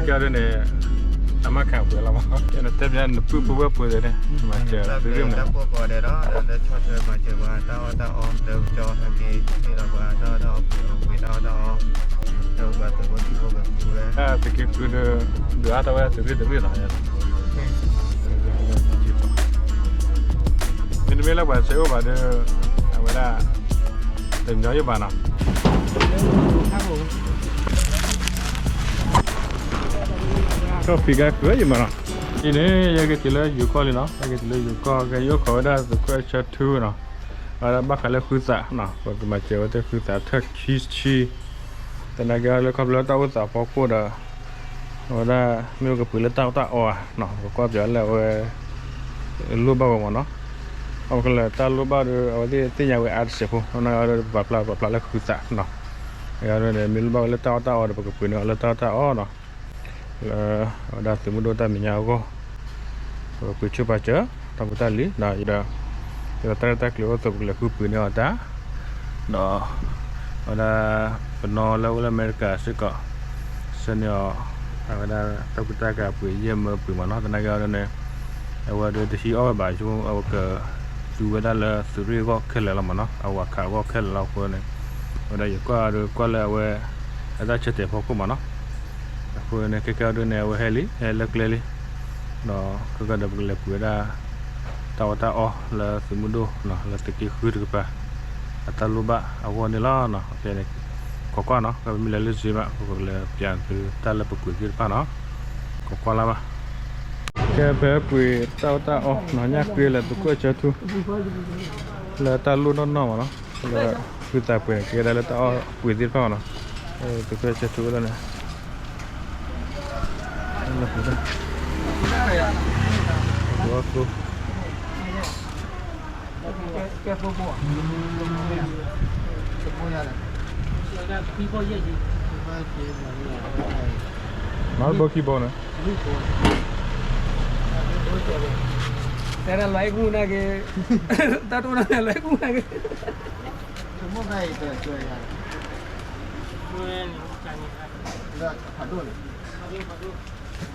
ကဲဒ်န့ၣ် အမၤခးပှဲၤလီၤမး, နတဲပျးနပုၢ်ဖိဝဲၢ်ဖိသ့ၣ်န့ၣ် မၤစၢၤသုရ့ၣ်မး, တၢ်ဖိကိးဂၤဒဲးဒီး လၢဆီၣ်ထွဲမၤစၢၤပှၤ တၢ်အီၣ်တၢ်အီ လၢကၠီဟဲက့ၤ ဟ့ၣ်လီၤပှၤ တၢ်အီၣ်တၢ်အီ ပှ့ၤပှ့ၤတၢ်အီၣ်တၢ်အီ, လၢပှၤသုးဖိသံၣ်ဖိကပှဲၤ, သုးက့ဃုဒီး ဒုးအါထီၣ်ဝဲဒၣ်သုးရ့ၣ်တရ့ၣ်လီၤ. မ့တမ့ၢ်လၢပှၤဆဲးအိၣ်ဘၣ်ဒီး အဝဲဒၣ် တညီယဘၣ်နီၤ. ကီၢ်ဖံးကါဃုယမးနီၤ, အံၤန့ၣ် ယက့ၤတုၤလၢယိၤကီၢ်လံနီၤ, ယက့ၤတုၤလၢယိၤကီၢ် ကဲယအိၣ်ခိးဝဲဒၣ်သုးခိၣ်အဲၣ်ဆၢထူနီၤ, အဝဲဒၣ်ဘၣ်ဃးလၢဃုသးနီၤ, ပကမၤစၢၤဝဲသ့ၣ်ဃုသးထၢၣ်ခံဆံ, သနာ်က့လၢခီဖျိလၢတၢ်အိၣ်သးဖီခိၣ်ဒီး အဝဲဒၣ်မ့ၢ်ဝဲကပှ့ၤလၢတၢ်အီၣ်တၢ်အီဧါနီၤ, ပကွၢ်ပျးလၢအဝဲ လိၣ်ဘၣ်ဝဲမးနီၤ, အဝဲကလဲၤတၢ်လိၣ်ဘၣ်ဒီး အဝဲသ့ၣ်သ့ၣ်ညါဝဲအါတစဲးဖိ, နီၢ်နီၢ်ဒီးပပာ်ဖျါပာ်ဖျါလၢဃုသးနီၤ, အဝဲဒၣ်မ့ၢ်လိၣ်ဘၣ်ဝဲလၢတၢ်အီၣ်တၢ်အီဒီး ပကပှ့ၤန့ၢ်အီၤလၢတၢ်အီၣ်တၢ်အီနီၤ, လၢအဝဲဒၣ်သုးမုၢ်ဒိၣ်တၢ်မဲာ်ညါအဂီၢ် ပကပှ့ၤဆိပာ်စၢၤ တၢ်ဖိတၢ်လံၤဒီး ယဒီး ယဒီးတၢ်ရဲၣ်တၢ်ကျဲၤအိၣ်သိး ပကလဲၤဃုပှ့ၤန့ၢ်အီၤတၢ် ဒီး အဝဲဒၣ် ပနီၢ်လၢအိၣ်လၢအမဲရကၤစ့ၢ်ကီး ဆှၢန့ၢ်အီၤ အဝဲဒၣ်တၢ်ကူတၢ်ကၤပှ့ၤယဲၢ်မၢပှ့ၤမးနီၤ, သနာ်က့အီၤဒ်န့ၣ် အဝဲဒီးတဟံးအီၣ်ဝဲဘၣ်ဆိ အဝဲကသူဝဲဒၣ်လၢသုးရ့ၣ်အဂီၢ်ခဲလၢာ်လီၤမးနီၤ, အဝၤခးအဂီၢ်ခဲလၢာ်လီၤအဃိန့ၣ်, အဝဲဒၣ်ယကွၢ်ဒီးကွၢ်လၢအဝဲ အတၢ်ဆၢတဲာ်ဖီခိၣ်မးနီၤ, အဃိန့ၣ် ခဲကဲအီၤဒ်န့ၣ် အဝဲဟဲလံ ဟဲလၢကျဲလံ ဒီးခဲကဲဒီးပကလဲၤပှ့ၤဝဲဒၣ် တၢ်အီၣ်တၢ်အီလၢသုးမုၢ်ဒိၣ်နီၤ လၢသုးက့ဃုတကပၤ အတၢ်လိၣ်ဘၣ်အဂီၢ်န့ၣ်လီၤနီၤ, ခဲန့ၣ် ခိးကွၢ်နီၤ, ပမ့ၢ်လဲၤလၢစ့ဘၣ် ပကလဲၤပျးသုတၢ်လၢပပှ့ၤသ့ၣ်တဖၣ်နီၤ, ခိးကွၢ်လၢ်ဘၣ်, ကဲဖဲပှ့ၤတၢ်အီၣ်တၢ်အီနီၤ ညၣ်ဃ့လၢသုးခိၣ်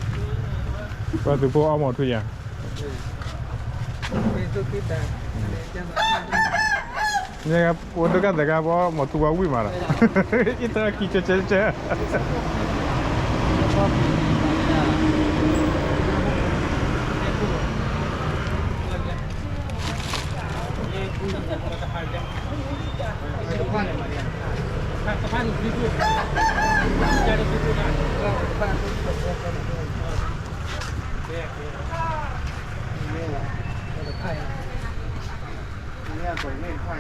အဲၣ်ဆၢထူ လၢတၢ်လိၣ်နီၢ်နီၢ်မးနီၤ, လၢဃုသးပှ့ၤန့ၣ် ကဲဒၣ်လၢတၢ်အီၣ်ပှ့ၤသ့ၣ်တဖၣ်မးနီၤ, သုးခိၣ်အဲၣ်ဆၢထူဝဲဒၣ်န့ၣ် မၤဘၣ်ခံဘီန့ၣ်, တဲဒၣ်လွဲၢ်ကူၣ်နာ်က့, တၢ်တိၢ်နာ်က့လွဲၢ်ကူၣ်နာ်က့, ပှၤသုးဖိအီၣ်မီၤထူယၤ, န့ၣ် ပှၤဒိၣ်ကၢ်သဲးကါ ပှၤအီၣ်မီၤထူပှၤဝံၣ်မးဒီး, အံၤတၢ်ခံကၢကၢကၢ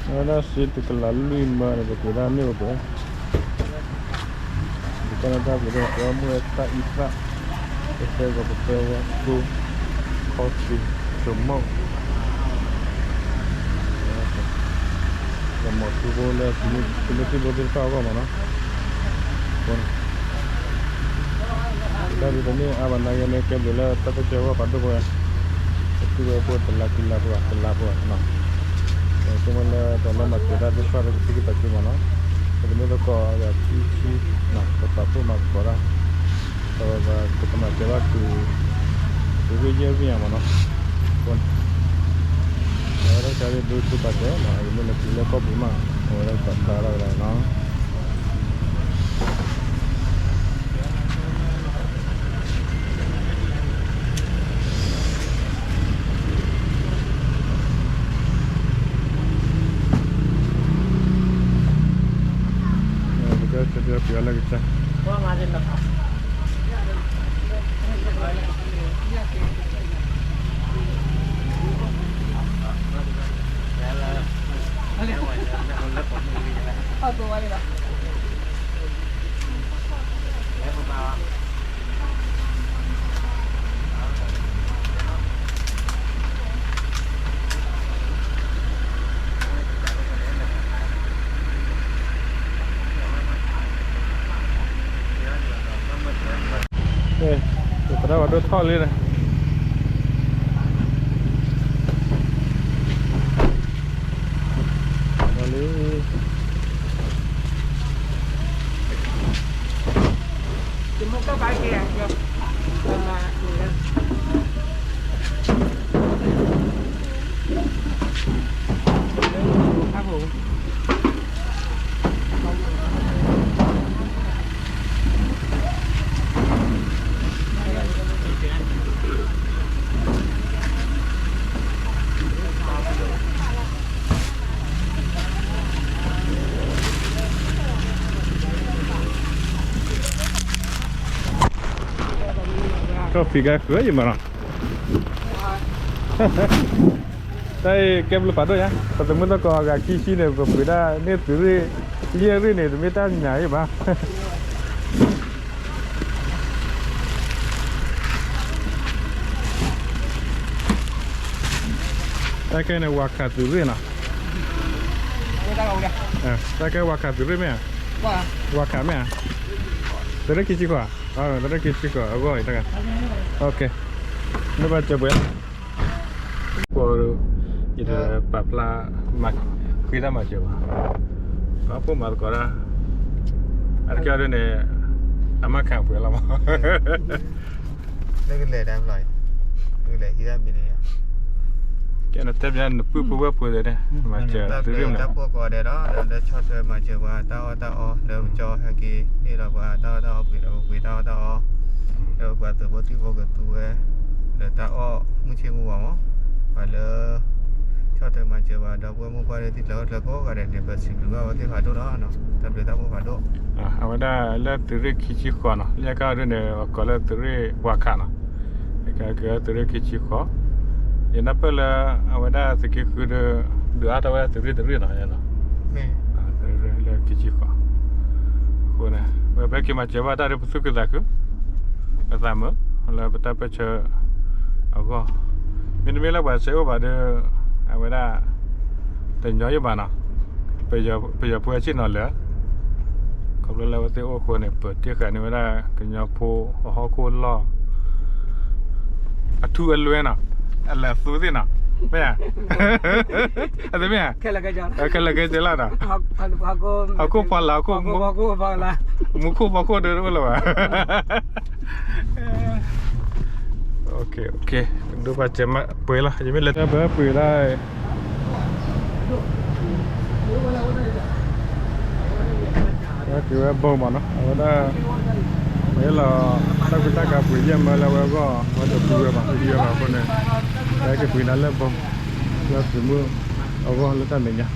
အဝဲဒၣ်စ့တကလးလွံၢ်မၢန့ၣ် ပပှ့ၤဒၣ်န့ၢ်ပပှ့ၤ, ပကဲနတၢ်ပှ့ၤဒၣ် ပှၤမူဝဲတၢ်အံသၣ်, ပသဲဂီၤ ပသဲဝါ ကိၢ် ခီၣ်သံး ကမိၣ် လၢမီၤထူဖိလၢသုးမုၢ်သံၣ်ဘိသ့ၣ်တဖၣ်အဂီၢ်မးနီၤ, တၢ်ဒ်သိးန့ၣ်အါဘၣ်နာ်က့န့ၣ် ကဲဘျုးလၢတၢ်ပၢၢ်ဆၢအဂီၢ်ဖးဒိၣ်ဝဲ, ပတူၢ်ဝဲဖိတလါခံလါဖိဘၣ် တလါဖိဘၣ်နီၤ, ဆိကမိၣ်လၢပှၤလၢမၤစၢၤတၢ်သ့ၣ်တဖၣ်လၢပသူၣ်ကံၢ်သးကံၢ်မးနီၤ, ပတမ့ၢ်သကိးယၤထံထံ ပပာ်ဖှိၣ်မၤသကိးတၢ် ပကမၤစၢၤဘၣ်သုး သုးရ့ၣ်ယဲၢ်ရ့ၣ်ညါမးနီၤ, အဝဲဒၣ်ကဒုးဆူၣ်ပာ်စၢၤနီၤ, အံၤမ့ၢ်လၢပျံၤလၢကီၢ်ပူၤမး အဝဲဒၣ်ပာ်ဖျါထီၣ်ဝဲဒၣ်နီၤ. ပကစၢ်ပျီပျီလၢကစၢ် သရၣ်ဝဲဒိၣ်ထီၣ်လံန့ၣ် လံ ဖံးကဲဃုာ်ယမးနီၤ, တၢ်အံၤကဲဘျုးဖးဒိၣ်ညါ, ပသမုၢ်သကိးအဂၤခံဆံန့ၣ် ပပှ့ၤဒၣ်န့ၢ်သုးရ့ၣ်, ယဲၢ်ရ့ၣ်န့ၣ် တမ့ၢ်တၢ်ညါအံၤဘၣ်. တၢ်ကဲန့ၣ် ဝၤခးသုးရ့ၣ်နီၤ, တၢ်ကဲဝၤခးသုးရ့ၣ်မ့ၢ်ဧါ, ဝၤခးမ့ၢ်ဧါ, သုးရ့ၣ်ခံဆံဃိး, သုးရ့ၣ်ခံဆံဃိးအဂီၢ်အံၤတၢ်, မ့ၢ်ဘၣ်စၢၤပှဲၤ, ယတပာ်ဖျါ, ဃ့တၢ်မၤစၢၤဘၣ်, ပှၤဖိမၤသကိးတၢ်, အတကဲဒ်န့ၣ်, အမၤခးပှဲၤလီၤမး လၢကလဲၤတၢ်ဖျီ, ကလဲၤဟံးတၢ်မံၤန့ၣ်, ကဲနတဲပျါနပုၢ်ဖိဝဲၢ်ဖိသ့ၣ်, မၤစၢၤသုးရ့ၣ်မး, တၢ်ဖိကိးဂၤဒဲးဒီး လၢဆီၣ်ထွဲမၤစၢၤပှၤတၢ်အီၣ်တၢ်အီ, လၢပကၠီဟဲက့ၤဟ့ၣ်လီၤပှၤတၢ်အီၣ်တၢ်အီ, ပှ့ၤဒီးပပှ့ၤတၢ်အီၣ်တၢ်အီ, လၢပှၤသုးဖိသံၣ်ဖိကသူဝဲ, လၢတၢ်အီၣ်မုၢ်ဆ့ၣ်မုၢ်ဂီၤမး, ပှၤလၢ ဆီၣ်ထွဲမၤစၢၤပှၤဒီပုၢ်ဝဲၢ်မိၢ်ပှၢ်လၢထံချၢကီၢ်ချၢကိးဂၤဒဲးန့ၣ် ပစံးဘျုးဘၣ်ဝဲသ့ၣ်ဖးဒိၣ်လီၤ, တၢ်ဘျုးတၢ်ဖှိၣ်ဖးဒိၣ်, အဝဲဒၣ်လၢသုးရ့ၣ်ခံဆံဃိးနီၤ, လၢညါခါဒ်န့ၣ် အကိးလၢသုးရ့ၣ်ဝၤခးနီၤ, ကဲသုးရ့ၣ်ခံဆံဃိး, ယနၢ်ပၢၢ်လၢ အဝဲဒၣ်သုးက့ဃုဒီး ဒုးအါထီၣ်ဝဲဒၣ်သုးရ့ၣ်တရ့ၣ်နီၤ, လၢခံဆံဃိး, အဃိန့ၣ် ဝဲပဟဲက့ၤမၤစၢၤဘၣ်တၢ်ဒီးပသူၣ်ခုသးခု, ပသးမုာ်, လၢပတၢ်ပၢၢ်ဆၢအဂီၢ်, မ့တမ့ၢ်လၢပှၤစဲအိၣ်ဘၣ်ဒီး အဝဲဒၣ် တညီယဘၣ်နီၤ, ပယီၤဖိအဆ့ၣ်နီၤလၢာ်, ခီဖျိလၢအဝဲသ့ၣ်အိၣ်အဃိန့ၣ် ပတ့ၢ်ဃာ်န့ၢ်ဝဲဒၣ်ကညီဖိအဟီၣ်ခိၣ်လီၢ် အထူအလွဲနီၤ, အလၢာ်အသူသ့ၣ်နီၤ, မ့ၢ်ဧါ, အတမ့ၢ်ဧါ, ခဲလၢာ်ခဲဆ့လီၤနီၤ, ဟီၣ်ခိၣ်ဖီလာ်, မူခိၣ်ဖီခိၣ်ဒီးတအိၣ်လၢၤဘၣ်, ဒိၣ်ဘၣ်စဲးမးပှဲၤလီၤ, ယမ့ၢ်လဲၤတၢ်ပှဲၤပှဲၤဒၣ် က့ၤဝဲဘီမးနီၤ, အဝဲဒၣ် မ့ၢ်လီၤ တၢ်ကူတၢ်ကၤပှ့ၤယဲၢ်မၢလၢဝဲအဂီၢ် ဝဲတပူၤဝဲဘၣ် ပယီၤဘၣ်အဃိန့ၣ်, ဝဲက့ၤပှ့ၤနၤလၢဘီ, လၢသုးမုၢ်အဂီၢ်လၢတၢ်မဲာ်ညါ,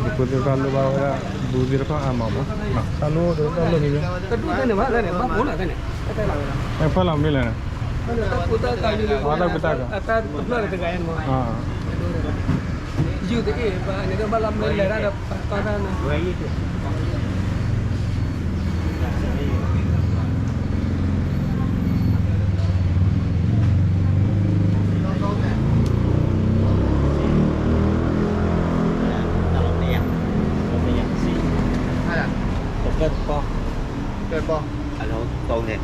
ပဖိသ့ၣ်တဖၣ်လိၣ်ဘၣ်ဝဲဒၣ် ဘူသ့ၣ်တဖၣ်အါမးမး, တၢ်လိၣ်ဒီးတၢ်လိၣ်မံၤမံၤ, ဖဲလီၤမံၤလဲၣ် တၢ်ကူတၢ်ကၤ တကၢၢ်တပီၢ်, တကၢၢ်တပီၢ်, အလုံးသုံးတယ်,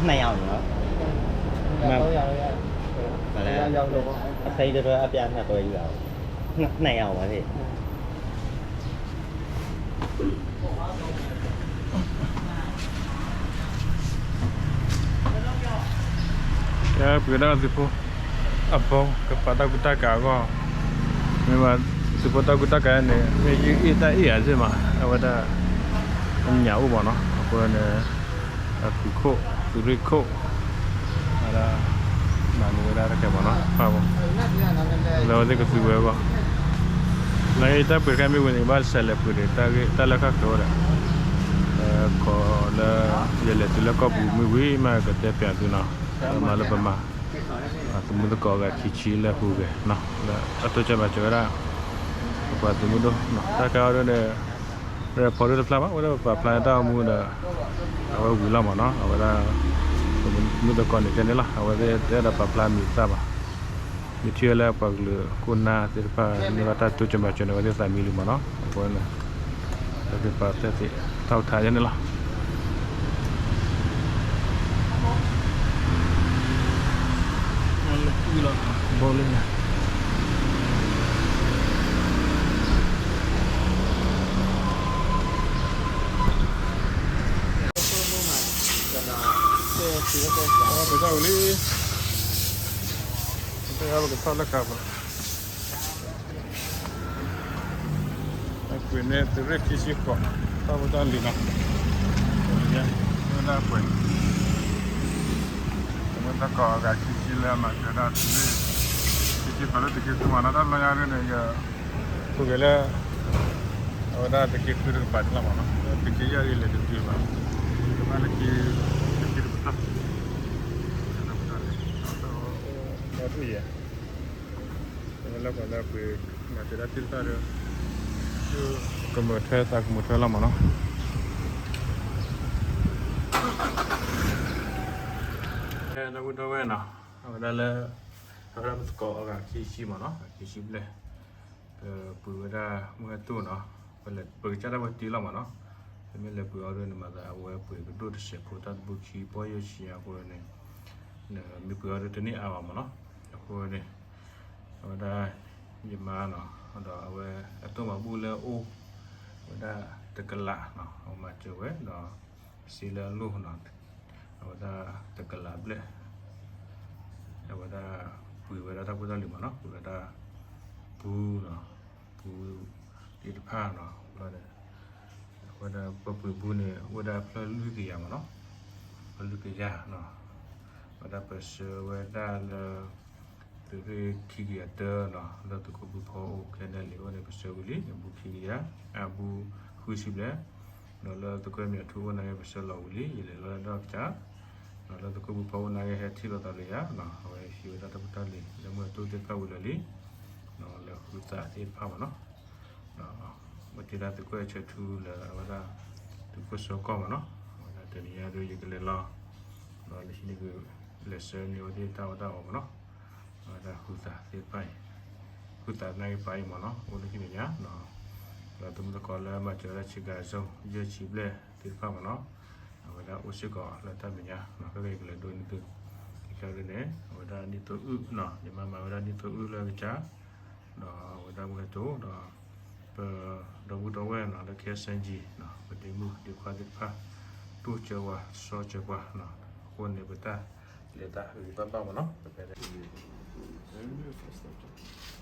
နှစ်ယောက်နော်, နှစ်ယောက်, အစိမ်းတစ်ဖက်အပြားနှစ်သွဲယူတာပေါ့, နှစ်ယောက်ပါလေ. ကဲပှ့ၤဒၣ်သုးဖိအဘီ ကပာ်တၢ်ကူတၢ်ကၤအဂီၢ်, မ့ၢ်ဘၣ်သုးဖိတၢ်ကူတၢ်ကၤန့ၣ် မ့ၢ်ယအ့ၣ်တၢ်အ့ၣ်ဧါစ့ၢ်မး အဝဲဒၣ် အညၣ်အိၣ်မးနီၤ, အဃိန့ၣ် အသုးခိၣ် သုးရ့ၣ်ခိၣ် ဝဲဒၣ် မၤန့ၢ်ဝဲဒၣ်တၢ်ခဲမးနီၤ ဖးဘီ လၢအဝဲသ့ၣ်ကသူဝဲအဂီၢ်, လၢတၢ်ပှ့ၤတခါမ့ၢ်ဝံၤန့ၣ် ဘၣ်ဆဲးလဲၤပှ့ၤဒီး တၢ်လၢဃၣ်ဃၢၤဝဲဒီး ကိးလၢ ယလဲၤတုၤလၢကီၢ်ပူၤမ့ၢ်ဝံၤမး ကတဲပၠးသုနီၤ, မၤလၢပမၤ သမုၢ်သကိးအဂၤခံဆံလၢဟူးဂဲၤနီၤ, လၢအတိစၢၤမၤစၢၤဝဲဒၣ် ပပှၤသုးမုၢ်ဒိၣ်နီၤ, တၢ်ကါအီၤဒ်န့ၣ် ရၢဖီဒိၣ်တဖျါဘၣ် ဝဲဒၣ်ပပာ်ဖျါတၢ်အိၣ်မူဒီး အဝဲဝံၤလီၤမးနီၤ, အဝဲဒၣ် သမုၢ်သကိးန့ၣ်ကဲန့ၣ်လီၤ, အဝဲသ့ၣ်တအဲၣ်ဒိးပာ်ဖျါမံၤသၣ်ဘၣ်, မ့ၢ်ထံၣ်ဝဲလၢပှၤကလုာ်ခိၣ်နၢ်သ့ၣ်တဖၣ် မ့ၢ်ဘၣ်တၢ်တိစၢၤမၤစၢၤန့ၣ် အဝဲသ့ၣ်သးမံလံမးနီၤ, အဃိန့ၣ် ပကပာ်သ့ၣ်သ့ၣ်ထီၣ်ထါယဲန့ၣ်လီၤ. ဘီလၢညါ ပတၢ်ဝံၤလံ ပကထီၣ်လၢကါပူၤ ကွံာ်န့ၣ် သုးရ့ၣ်ခံဆံဃိး တၢ်ဖိတၢ်လံၤနီၤ, ဝဲဒၣ်ကွံာ် သမုၢ်သကိးအဂၤခံဆံလၢအမၤစၢၤဒၣ်သုးရ့ၣ် ခံဆံဃိးလၢသုးက့ဃုမးနီၤ, တၢ်လီၤညါဒ်န့ၣ် ယ ဃုက့ၤလၢ အဝဲဒၣ်သုးက့ဃုတကပၤတလီၤမးနီၤ, သုးက့ယဲၢ်အံၤလဲၤတတုၤဘၣ်, ကဘၣ်လၢသုးက့တကပၤ အီၣ်ထူၣ်ယဲၢ်, လၢပှၤလၢပှ့ၤမၤစၢၤတၢ်သ့ၣ်တဖၣ်ဒီး ကမုာ်ထွဲသးကမုာ်ထွဲလီၤမးနီၤ. ဖဲဒီပုၢ်ဒီဝဲၢ်နီၤ, အဝဲဒၣ်လၢ အဝဲဒၣ်ပသကိးအဂၤခံဆံမးနီၤ, ခံဆံဘျဲၣ်, ပပှ့ၤဝဲဒၣ်မုၢ်ဟဲတိၢ်နီၤ, ပကစၢ်ဒၣ်ဝဲတ့လီၤမးနီၤ. ပမ့ၢ်လဲၤပှ့ၤအီၤဒီးန့ၣ် မၤသးအဝဲပှ့ၤကဒိၣ်တစဲးဖိတၢ်တဘုခံ ပီၢ်ယိၣ်ဆံညါအဃိန့ၣ်, မ့ၢ်ပှ့ၤအီၤဒီးတန့ၢ်အါဘၣ်မးနီၤ. အဃိန့ၣ် အဝဲဒၣ်ယမါနီၤ, ဒီးအဝဲအတိၢ်မၤဘူၣ်လၢအိၣ်ဝဲဒၣ်တကလးနီၤ, အဝဲမၤစၢၤဝဲဒီး စ့လၢအလိၣ်နီၤ, အဝဲဒၣ်တကလးဘျဲၣ်, အဝဲဒၣ်ပှ့ၤဝဲဒၣ်တၢ်ဖိတၢ်လံၤမးနီၤ, ပှ့ၤဝဲဒၣ် ပူနီၤ, ပူသ့ၣ်တဖၣ်နီၤ, အဝဲဒၣ်ပပှ့ၤပူန့ၣ် အိၣ်ဝဲဒၣ်ဖျၢၣ်လွံၢ်ကယၤမးနီၤ, ဖျၢၣ်လွံၢ်ကယၤနီၤ, အဝဲဒၣ်ပဆှၢဝဲဒၣ်လၢ သုးရ့ၣ်ခံကယၤတၢနီၤ, လၢသုးခိၣ်ဘုဖီအိၣ်ခဲန့ၣ်လံ အိၣ်န့ၣ်ပဆှၢဝံၤလံ အဘူးခံကယၤ, အဘူးဃုဆံဘျဲၣ်, ဒီးလၢသုးခိၣ်အဲၣ်မံၤအထူအအိၣ်နာ်က့ ပဆှၢလီၤဝံၤလံ ယလဲၤလီၤဒီးကစၢ်, ဒီးလၢသုးခိၣ်ဘုဖီအိၣ်နာ်က့ ဟဲထံၣ်လိာ်သးလၢယၤ, အဝဲဟံးဝဲဒၣ်တၢ်ဖိတၢ်လံၤ လၢမုၢ်ဟဲတိၢ်သ့ၣ်တဖၣ်ဝံၤလၢာ်လံ, လၢဃုသးသ့ၣ်တဖၣ်မးနီၤ, ဒီးပတ့ဒၣ်သုးခိၣ်အဲၣ်ဆၢထူလၢအဝဲဒၣ် သုးခိၣ်စီၤကီၢ်မးနီၤ, အဝဲဒၣ်တနံၤညါဒီးယကလဲၤလီၤ, ဒီးလၢခံန့ၣ်က လဲၤဆှၢန့ၢ်ဝဲသ့ၣ်တၢ်အီၣ်တၢ်အီမးနီၤ, အဝဲဒၣ်ဃုသးသ့ၣ်တဖၣ်အံၤ, ဃုသးနာ်က့ပာ်အံၤမးနီၤ, အိၣ်လၢခံန့ၣ်ညါ, ဒီးသမူသကိးလၢမၤစၢၤဝဲဒၣ်ဆံးကၤစိ ယဲၢ်ဆံဘျဲၣ်သ့ၣ်တဖၣ်မးနီၤ, အဝဲဒၣ်အိၣ်စ့ၢ်ကီးလၢတၢ်မဲာ်ညါနီၤ, ဖဲကယကလဲၤဒိးန့ၢ်သု, ခဲကဒီးန့ၣ် အဝဲဒၣ်နံၣ်သိအုၣ်နီၤ, ယမါမၤဝဲဒၣ်နံၣ်သိအုၣ်လၢကစၢ်, ဒီးအဝဲဒၣ်မုၢ်ဟဲတိၢ်ဒီး ပဒီပုၢ်ဒီဝဲၢ်နီၤ လၢ ခဲစၢၣ်ကၠံ ပဒ့မုၣ်ဒ့ခွါသ့ၣ်တဖၣ် တိၢ်စၢၤဝဲ စီဆၢပှၤနီၤ, အဃိန့ၣ် ပတၢ်လဲၤတၢ်ဂ့ၤဘၣ်ဘၣ်မးနီၤ, ပဖဲ Let me do it first, okay.